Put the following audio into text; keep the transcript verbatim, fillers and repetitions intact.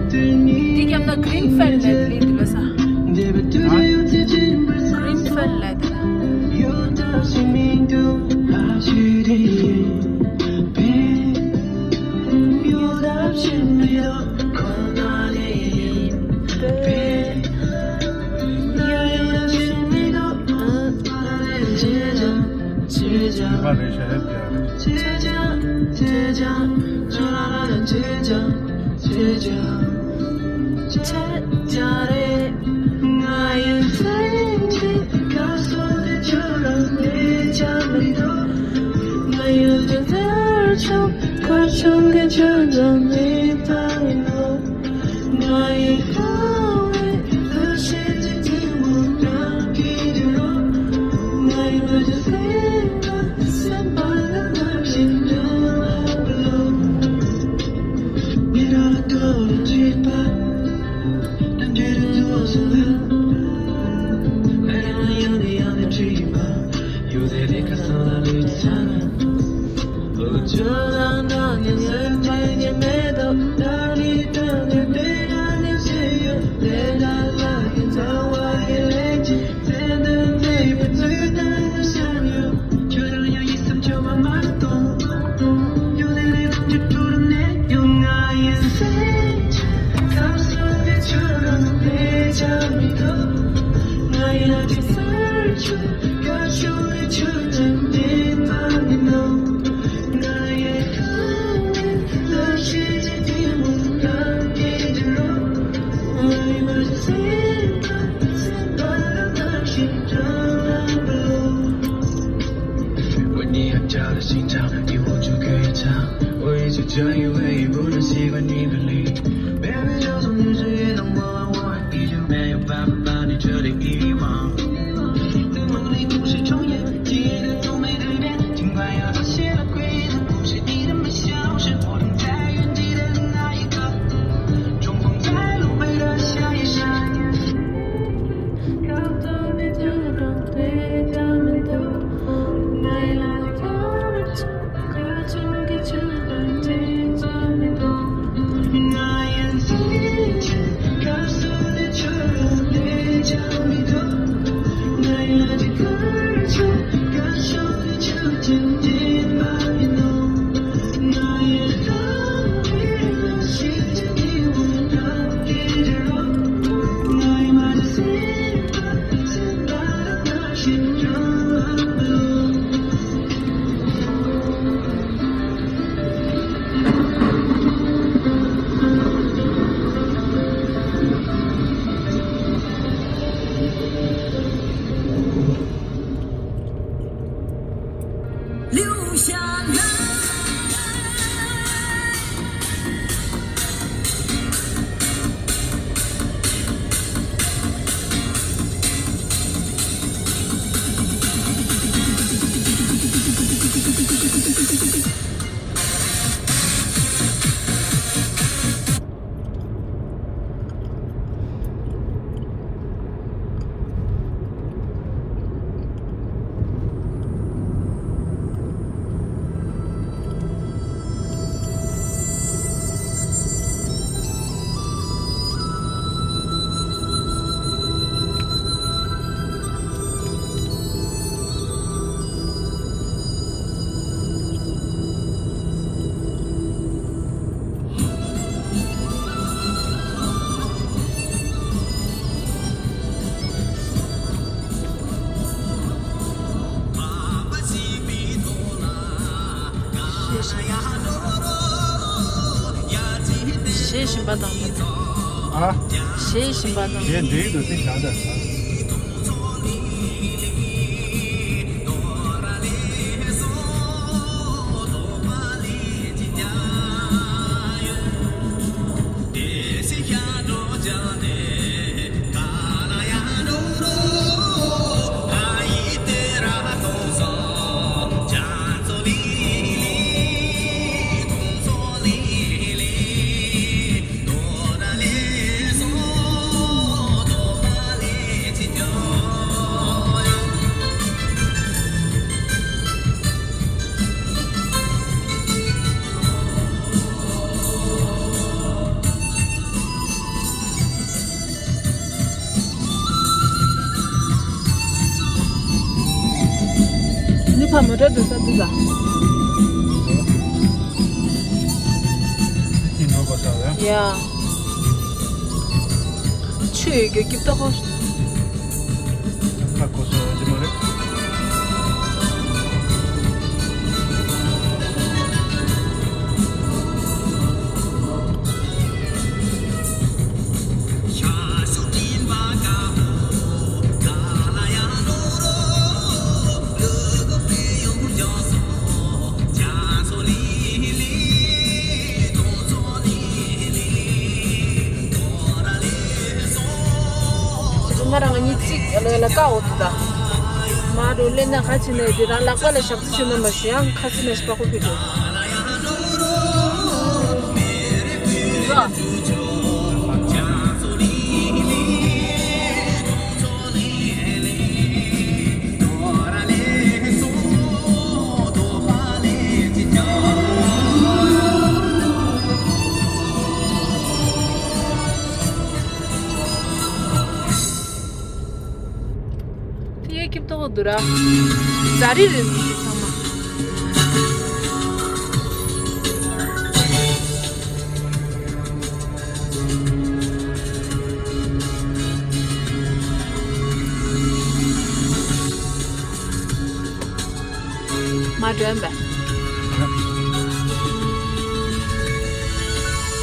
འདི་རྒྱབ་ན་Greenfield་ལབ་ལི་འདི་ལ་ས། Greenfield་ལབ་འདི་ལ། བཞེས་བཞིན་པ་དང་། ཨ། བཞེས་བཞིན་པ་དང་། བཞེས་འདྲེ་ཡིག་ཏུ་དེ་བཞག་ད། མ་འདྲ་འདུག་ས་འདུག་ས། ཡ། ཆུ་ཡོད་རྒྱུ་སྐྱིད་ཏོག་ཧོ། ཁ་ཁོ་སོ་ཡོད་ཀྱི་མ་རེད། ང་རང་གཉིས་གཅིག་ལ་ལ་ཀ་འོ་དུ་ད། མ་འགྲོ་ལེ་ན་ཁ་ཕྱི་ནས་དེ་རང་ལག་པ་ལ་ཞབས་ཕྱི་ནས་མ་ཞུ་ཡང་ཁ་ཕྱི་ནས་ཞིག་པ་ཁོ་ཕི་འགྲོ། དེ་ཡེ་ཁྱབ་ཏོག་འདུག་ར། ཛ་རི་རེད་འདུག་ཚང་མ། མ་འགྲོ་ཡིན་པས།